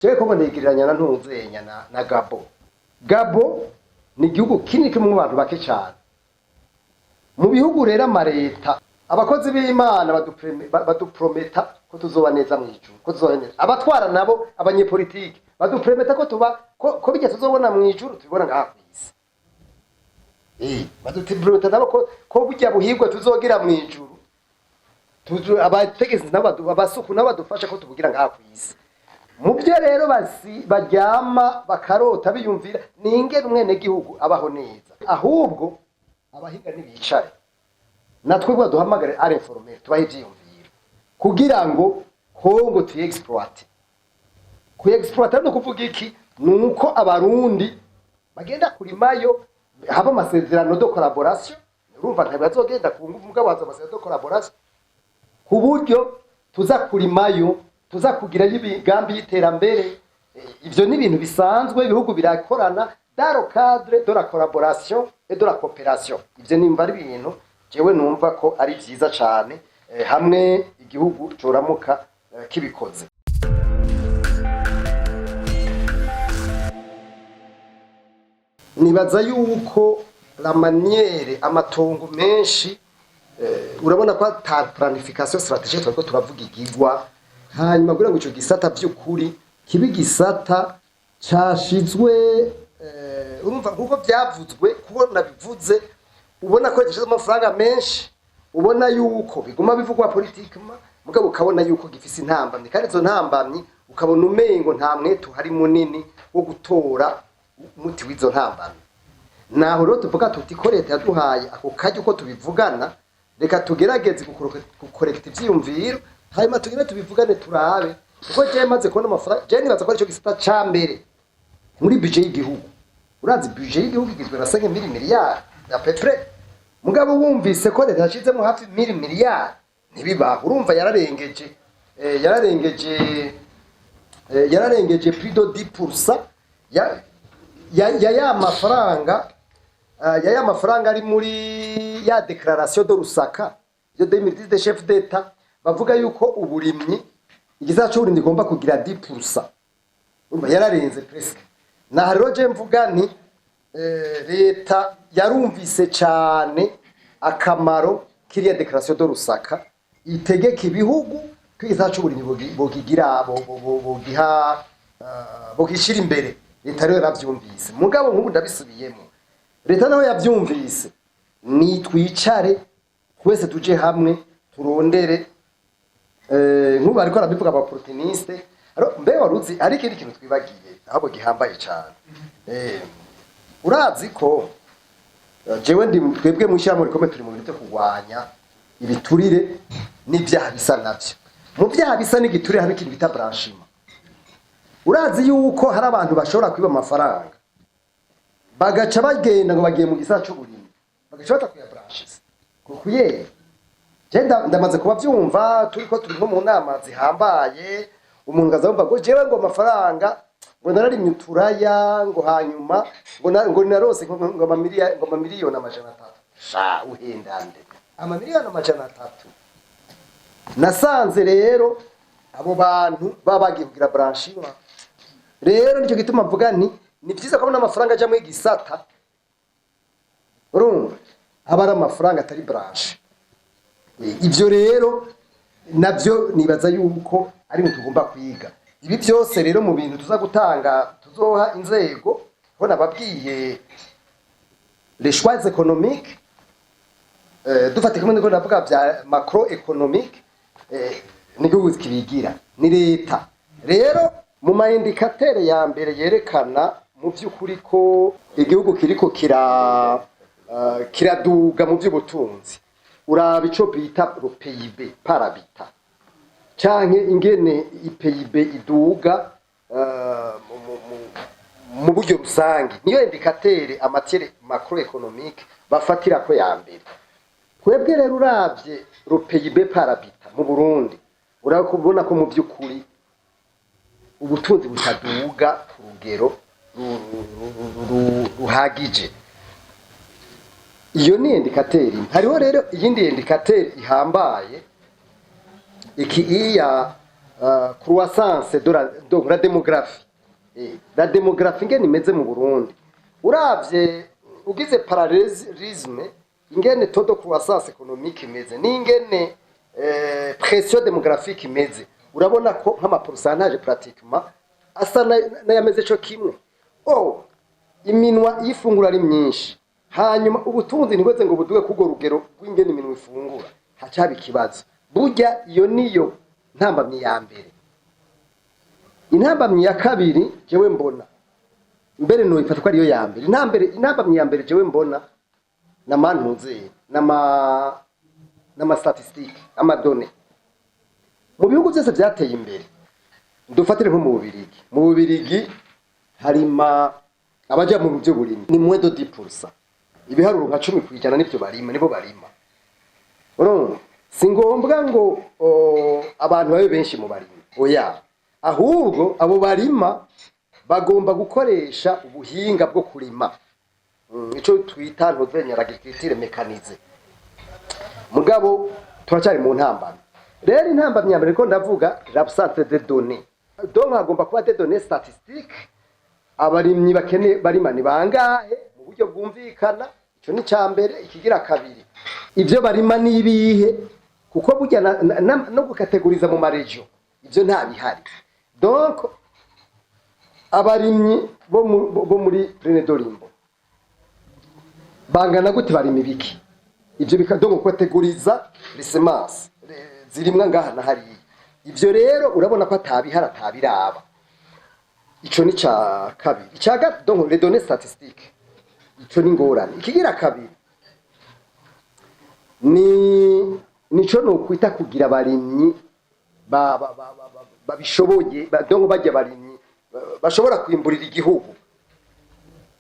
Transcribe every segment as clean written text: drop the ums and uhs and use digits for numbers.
Jewe Kongo nigereranya na ntuzenya na Gabon. Gabon ni igihugu kinini kirimo abantu bake cyane. Mu bihugu rero, amareta, abakozi b'Imana baduprometa ko tuzoba neza mu ijuru, ko tuzoba neza. Abatwara nabo, abanyepolitike, baduprometa ko tuba ko bijya tuzobona mu ijuru tubibona ngaha ku isi. Baduprometa nabo ko burya buhirwe tuzogira mu ijuru, abategetsi nabo abasuku nabo badufasha ko tubugira ngaha ku isi. Mu byo rero basi baryama bakarota biyumvira ni ingene umwenegihugu abaho neza. Ahubwo abahinga ntibicare, natwe duhamagare ari informel, tubahe ivyiyumviro kugira ngo Kongo tuyexploite. Kuyexploita no kuvuga iki? Nuko Abarundi bagenda kurimayo, haba amasezerano de collaboration. Urumva, ntabwo bazogenda ku nguvu, mugabo haza amasezerano de collaboration ku buryo tuza kurimayo, tuza kugirayo imigambi y'iterambere. Ivyo ni ibintu bisanzwe, ibihugu birakorana dans le cadre de la collaboration et de la coopération. Ivyo nimva ari ibintu jewe numva ko ari vyiza cane, hamwe igihugu coramuka kibikoze. Nibaza yuko la manière amatongo menshi, urabona ko ata planification stratégique twariko turavuga igigwa, hanyuma kugira ngo ico gisata vy'ukuri kibe igisata cashizwe, urumva nkuko vyavuzwe, kubona bivuze, ubona ko gishize amafaranga menshi, ubona yuko biguma bivugwa politiquement, mugabo ukabona yuko gifise intambamyi, kandi izo ntambamyi ukabona umengo nta mwete uhari munini wo gutora umuti w'izo ntambamyi. Naho rero tuvuga tuti ko leta yaduhaye ako karyo ko tubivugana, reka tugerageze gukorekta ivyiyumviro, hanyuma tugende tubivugane, turabe. Kuko jewe maze kubona amafaranga, jewe nibaza ko aricyo gisata ca mbere muri budget y'igihugu. Urazi, budget y'igihugu igizwe na 5 mille miliyari à peu près, mugabo wumvise ko leta yashizemo hafi 1000 miliyari, ntibibaho. Urumva yararengeje, yararengeje plus de 10% ya mafaranga, ya mafaranga ari muri ya déclaration de Lusaka yo 2010 de chef d'État, bavuga yuko uburimyi, igisata c'uburimyi igomba kugira 10%. Urumva yararenze presque. Naha rero je mvuga nti leta yarumvise cane akamaro kiriya déclaration de Lusaka itegeka ibihugu ko igisata c'uburimyi bogigira bogiha, bogishira imbere. Leta rero yaravyumvise, mugabo nk'ubu ndabisubiyemo, leta naho yavyumvise, nitwicare twese tuje hamwe turondere. Nk'ubu ariko arabivuga aba opportunistes. Mbe waruzi hari ikindi kintu twibagiye ahubwo gihambaye cyane? Urazi ko jewe ndi, twebwe mu ishyirahamwe rikomeye turi mu bintu byo kurwanya ibiturire n'ibyaha bisa navyo. Mu byaha bisa n'igiturire hari ikintu bita blanchiment. Urazi yuko hari abantu bashobora kwiba amafaranga, bagaca bagenda ngo bagiye mu gisata c'uburimyi, bagaca baja kuyabranchisa kuyera? Je ndamaze kuba vyumva, turiko turi nko mu nama zihambaye, umuntu akaza yumva ngo jewe ngo amafaranga ngo nararimye uturaya, ngo hanyuma ngo narose ngo amamiliyoni 300. Sha, uhendande amamiliyoni 300? Nasanze rero abo bantu baba bagiye kugira blanchiment. Rero nicyo gituma mvuga nti ni byiza kubona amafaranga aja muri gisata, urumva, aba ari amafaranga atari blanchi. Ivyo rero navyo nibaza yuko ari ibintu tugomba kwiga. Ibi byose rero mu bintu tuza gutanga, tuzoha inzego, ko nababwiye les choix économiques, dufate kumwe niko ndavuga bya macroéconomique, n'igihugu kibigira ni leta. Rero mu ma indicateurs ya mbere yerekana mu by'ukuri ko igihugu kiriko kiraduga mu by'ubutunzi, uraba ico bita le PIB par habitant, canke ingene iPIB iduga mu buryo rusange. Niyo indicateur en matière macroéconomique bafatirako ya mbere. Twebwe rero uravye le PIB par habitant mu Burundi, urabona ko mu by'ukuri ubutunzi butaduga ku rugero ruhagije. Iyo ni indicateur imwe. Hariho rero iyindi indicateur ihambaye, iki iya Croissance de la, donc la démographie, la démographie ingene imeze mu Burundi, uravye ugize parallélisme ingene taux de croissance économique imeze n'ingene pression démographique imeze, urabona ko nk'ama pourcentage pratiquement asa n'ayameze co kimwe. Oh, iminwa y'ifungura ari myinshi, hanyuma ubutunzi ntibweze ngo buduge kurwo rugero rw'ingene iminwa ifungura, hacaba ikibazo. Burya iyo niyo ntambamyi ya mbere. Intambamyi ya kabiri jewe mbona, mbere noyifata ko ariyo ya mbere, intambamyi ya mbere jewe mbona namantuze nama statistique, ama données. Mu bihugu byose byateye imbere, dufatire nko mu Bubirigi. Mu Bubirigi harima abaja mu by'uburimyi ni moins de 10%, ibiharuro nka 10% nivyo barima, nibo barima. Urumva si ngombwa ngo abantu babe benshi mu barimyi, oya, ahubwo abo barima bagomba gukoresha ubuhinga bwo kurima, ico twita ntuzenya l'agriculture mécanisée. Mugabo turacyari mu ntambamyi. Rero intambamyi ya mbere ko ndavuga l'absence de données, donc hagomba kuba des données statistiques: abarimyi bakeneye barima ni bangahe mu buryo bwumvikana. Ico ni ca mbere. Ikigira kabiri, ivyo barima ni ibihe? Kuko burya no gukategoriza mu ma régions, ivyo nta bihari. Donc abarimyi bo muri Plaine de l'Imbo bangana gute, barima ibiki? Ivyo bika donc gukategoriza les semences zirimwa ngaha na hariya. Ivyo rero urabona ko atabihari, atabiraba. Ico ni ca kabiri. Ica gatatu, donc les données statistiques, ico ni ngorane. Ikigira kabiri ni nico nokwita kugira abarimyi babishoboye, donc bajya abarimyi bashobora kwimburira igihugu.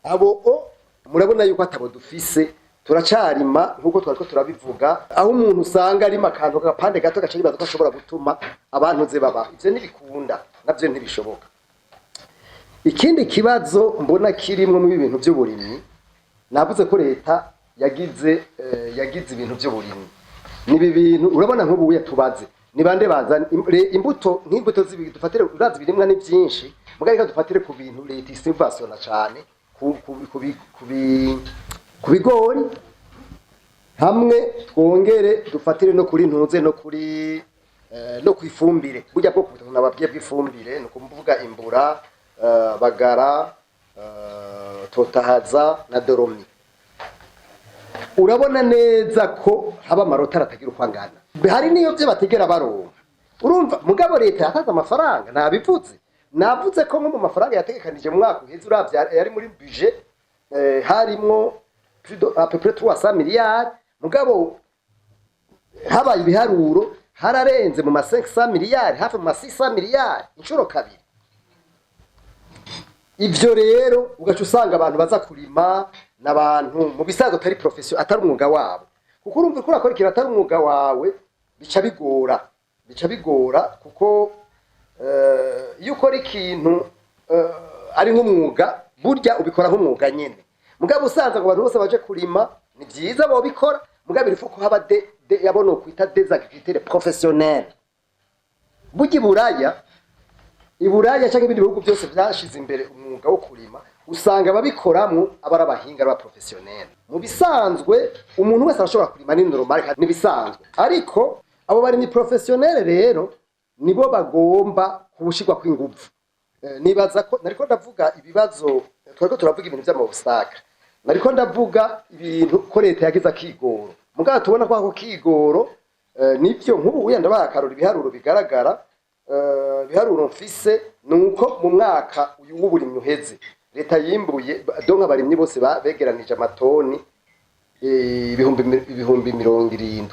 Abo o murabona yuko atabo dufise, turacarima nkuko twariko turabivuga, aho umuntu usanga arima akantu k'agapande gato gaca yibaza ko ashobora gutuma abantu ze babaho. Ivyo ntibikunda, navyo ntibishoboka. Ikindi kibazo mbona kirimwo mu bintu by'uburimyi, navuze ko leta yagize ibintu by'uburimyi, nibi bintu urabona nk'ubu tubaze ni bande bazana imbuto, nk'imbuto z'ibi dufatire. Urazi ibirimwa ni byinshi, mugabo reka dufatire ku bintu leta isubventionna cane, ku bigori, hamwe twongere dufatire no kuri ntuze, no kuri no kwifumbire. Burya bwo nababwiye bw'ifumbire, ni ukuvuga imbura, bagara, totahaza na doromi. Urabona neza ko haba ama retards atagira uko angana, hari n'iyo byo bategera baronka. Urumva mugabo leta yatanze amafaranga, nabivuze, navuze ko nko mu mafaranga yategekanije mu mwaka uheze, uravye yari muri budget, harimwo plus de à peu près 300 milliards, mugabo habaye ibiharuro hararenze mu ma 500 miliyari, hafi mu ma 600 miliyari, inshuro kabiri. Ivyo rero ugaca usanga abantu baza kurima n'abantu mu bisanzwe atari profession, atari umwuga wabo, kuko urumva ko urakora ikintu atari umwuga wawe, bica bigora, kuko iyo ukora ikintu ari nk'umwuga, burya ubikora nk'umwuga nyene. Mugabo usanze ngo abantu bose baje kurima, ni vyiza bobikora, mugabo il faut ko haba de yabona kwita des agriculteurs professionnels. Burya iburaya cyangwa ibindi bihugu byose byashize imbere umwuga wo kurima, usanga ababikoramwo aba ari abahinga, ari abaprofessionnel. Mu bisanzwe umuntu wese arashobora kurima, ni normal kandi nibisanzwe, ariko abo barimyi professionnel rero nibo bagomba kubushirwa kw'inguvu. Nibaza ko nariko ndavuga ibibazo, twariko turavuga ibintu vy'ama obstacles, nariko ndavuga ibintu ko leta yagize akigoro, mugabo tubona ko ako kigoro, nivyo nk'ubu wenda ndabaha ibiharuro bigaragara. Ibiharuro mfise nuko mu mwaka uyu w'uburimyi uheze leta yimbuye, donc abarimyi bose begeranije amatoni 70,000,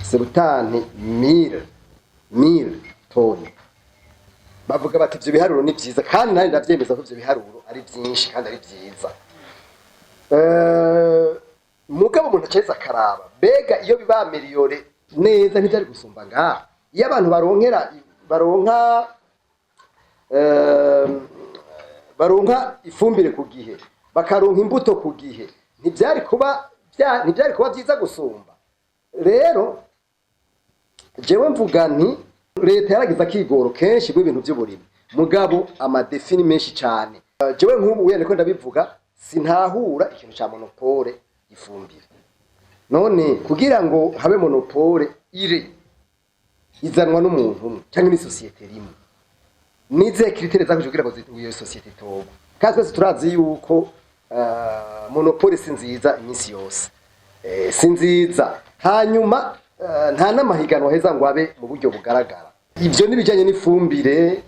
70 000 toni. Bavuga bati ivyo biharuro ni vyiza, kandi nanjye ndavyemeza ko ivyo biharuro ari vyinshi kandi ari vyiza. Mugabo umuntu acaheza akaraba, mbega iyo biba amélioré neza ntivyari gusumba ngaha? Iyo abantu baronka ifumbire ku gihe, bakaronka imbuto ku gihe, ntivyari kuba vyiza gusumba? Rero jewe mvuga nti Leta yaragize akigoro kenshi mu bintu by'uburimyi, mugabo ama défis ni menshi cyane. Jewe nk'ubu wenda ko ndabivuga, sintahura ikintu ca monopole ifumbire. None kugira ngo habe monopole, ire izanwa n'umuntu umwe cyangwa n'isosiyete rimwe, nize critères zakoze kugira ngo iyo société itogwe? Kandi twese turazi yuko monopole si nziza iminsi yose, si nziza. Hanyuma nta n'amahiganwa heza ngo abe mu buryo bugaragara. Ibyo n'ibijyanye n'ifumbire.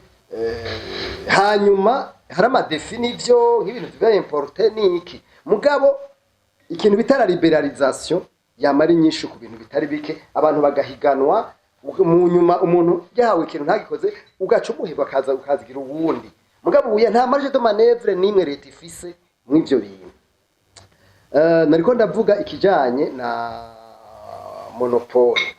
Hanyuma hari ama défis n'ivyo nk'ibintu biba importé niki, mugabo ikintu bita la libéralisation yamara inyishu ku bintu bitari bike, abantu bagahiganwa. Mu nyuma umuntu yahawe ikintu ntagikoze, ugaca umuhirwa, akaza ukazigira uwundi. Mugabo ubuye nta marge de manœuvre n'imwe leta ifise mw'ivyo bintu. Nariko ndavuga ikijanye na monopole.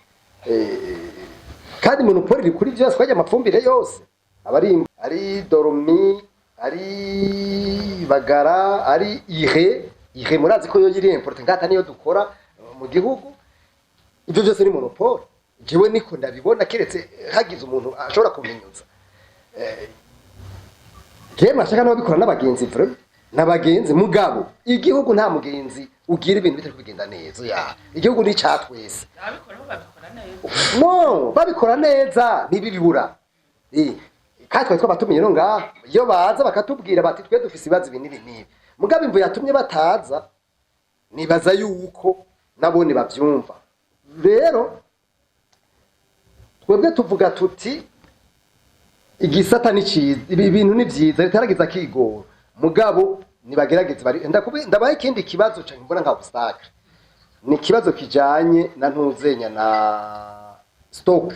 Kandi monopole iri kuri vyose, kwajya amafumbire yose aba ari Dormi, ari Bagara, ari urée. Urée murazi ko yo iri importé, ngata niyo dukora mu gihugu. Ivyo vyose ni monopole, jewe niko ndabibona, keretse hagize umuntu ashobora kumenyuza. Jewe mashaka n'ababikora n'abagenzi, vraiment n'abagenzi, mugabo igihugu nta mugenzi ugira ibintu bitari kugenda neza. Ya, igihugu ni icatwese. Ababikora bo babikora neza. No babikora neza ntibibibura. Kandi twari twabatumiye no ngaha, iyo baza bakatubwira bati: "Twe dufise ibibazo ibi n'ibi n'ibi." Mugabo imvo yatumye bataza, nibaza yuko nabone bavyumva. Rero twebwe tuvuga tuti igisata ni ciza, ibi bintu ni vyiza, leta yaragize akigoro, mugabo nibagerageze bari. Ndabaha ikindi kibazo canke mbona nka obstacle, ni ikibazo kijanye na ntuzenya na stock.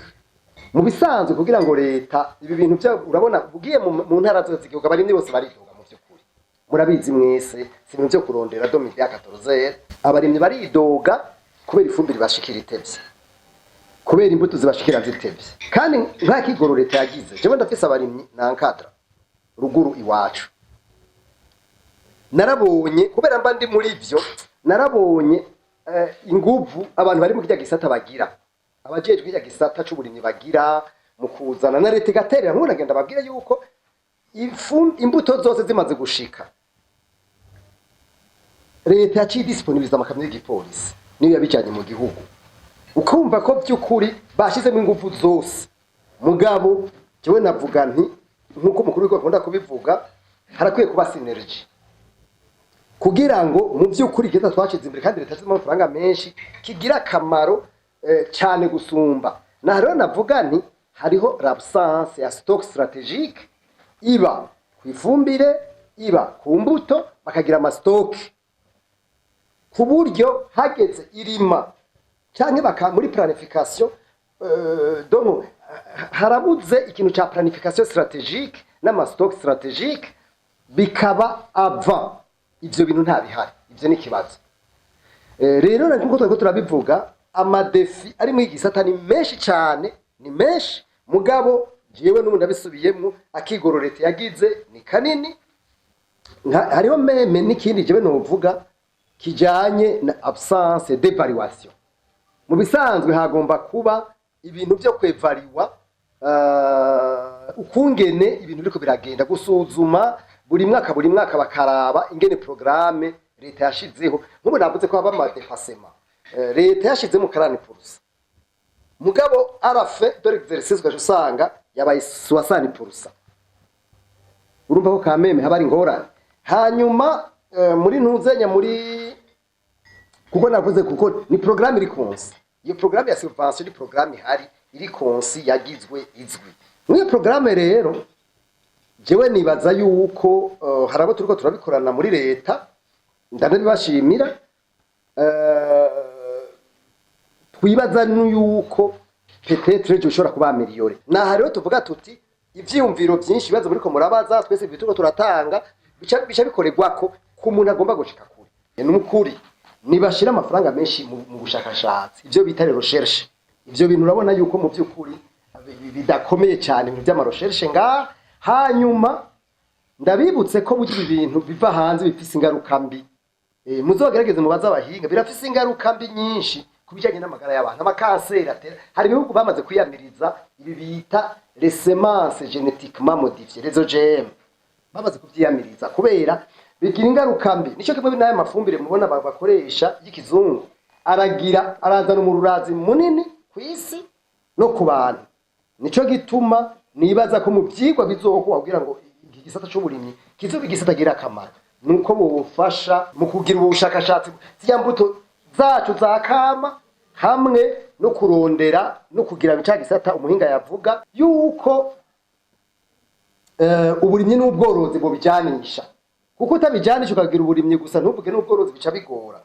Mu bisanzwe, kugira ngo leta ibi bintu bya, urabona ugiye mu ntara zose z'igihugu, abarimyi bose baridoga. Mu by'ukuri murabizi mwese, si ibintu byo kurondera de midi à 14, abarimyi baridoga kubera ifumbire ibashikira itevye, kubera imbuto zibashikira zitevye. Kandi nta kigoro leta yagize. Jewe ndafise abarimyi nankadra ruguru iwacu, narabonye, kubera mba ndi muri vyo, narabonye inguvu abantu bari mu kirya gisata bagira, abajejwe kirya gisata c'uburimyi bagira mu kuzana, na leta igaterera. Nk'ubu nagenda babwire yuko imbuto zose zimaze gushika, leta yaciye disponibiliza amakamyo y'igipolisi, niyo yabijanye mu gihugu. Ukumva ko by'ukuri bashizemo ingufu zose. Mugabo jewe navuga nti, nk'uko umukuru w'igihugu akunda kubivuga, harakwiye kuba synergie kugira ngo mu by'ukuri igihe twashize imbere, kandi leta yashyizemo amafaranga menshi, kigira akamaro cyane gusumba. Na rero navuga nti hariho l'absence ya stock stratégique, iba ku ifumbire, iba ku mbuto, bakagira ama stocks ku buryo hageze irima canke baka muri planification. Donc harabuze ikintu ca planification stratégique n'ama stock stratégique, bikaba avant. Ivyo bintu nta bihari, ivyo ni ikibazo. Rero nkuko twariko turabivuga, ama défis ari muri gisata ni menshi cyane, ni menshi. Mugabo jewe n'ubu ndabisubiyemwo, akigoro leta yagize ni kanini. Hariho même n'ikindi jewe novuga kijanye na absence d'évaluation. Mu bisanzwe hagomba kuba ibintu byo kwevariwa ukungene ibintu biriko biragenda, gusuzuma buri mwaka, buri mwaka bakaraba ingene programme leta yashizeho. Nk'ubu navuze ko haba ama dépassements. Leta yashizemo 40%, mugabo à la fin de l'exercice ugaca usanga yabaye 60%. Urumva ko kameme haba ari ingorane. Hanyuma muri ntuzenya muri, kuko navuze, kuko ni programme iri conçue, iyo programme ya subvention ni programme ihari, iri conçue, yagizwe, izwi. Muri iyo programme rero, jewe nibaza yuko hari abo turiko turabikorana muri leta, ndanabibashimira. Twibaza yuko peut-être ejo bishobora kuba amélioré. Naha rero tuvuga tuti ivyiyumviro vyinshi, ibibazo muriko murabaza, twese turiko turatanga, bica bikorerwako ku muntu agomba gushika kure. Ni ukuri nibashira amafaranga menshi mu bushakashatsi, ivyo bita recherche. Ivyo bintu urabona yuko mu vy'ukuri bidakomeye cyane, ibintu vy'ama recherche ngaha. Hanyuma ndabibutse ko burya ibi bintu biva hanze bifise ingaruka mbi. Muzogerageze mubaze abahinga, birafise ingaruka mbi nyinshi. Ku ku bijyanye n'amagara y'abantu, amakanseri atera. Hari ibihugu bamaze kwiyamiriza ibi bita les semences génétiquement modifiées, les OGM, bamaze kuvyiyamiriza kubera bigira ingaruka mbi. Nico kimwe n'aya mafumbire mubona bakoresha y'ikizungu, aragira arazana umururazi munini ku isi no ku bantu. Nico gituma nibaza ko mu vyigwa bizokorwa kugira ngo iki gisata c'uburimyi kizobe igisata gira akamaro, nuko bofasha mu kugira ubushakashatsi zirya mbuto zacu za kama, hamwe no kurondera no kugira ca gisata umuhinga yavuga yuko uburimyi n'ubworozi bubijanisha, kuko utabijanisha ukagira uburimyi gusa ntuvuge n'ubworozi, bica bigora.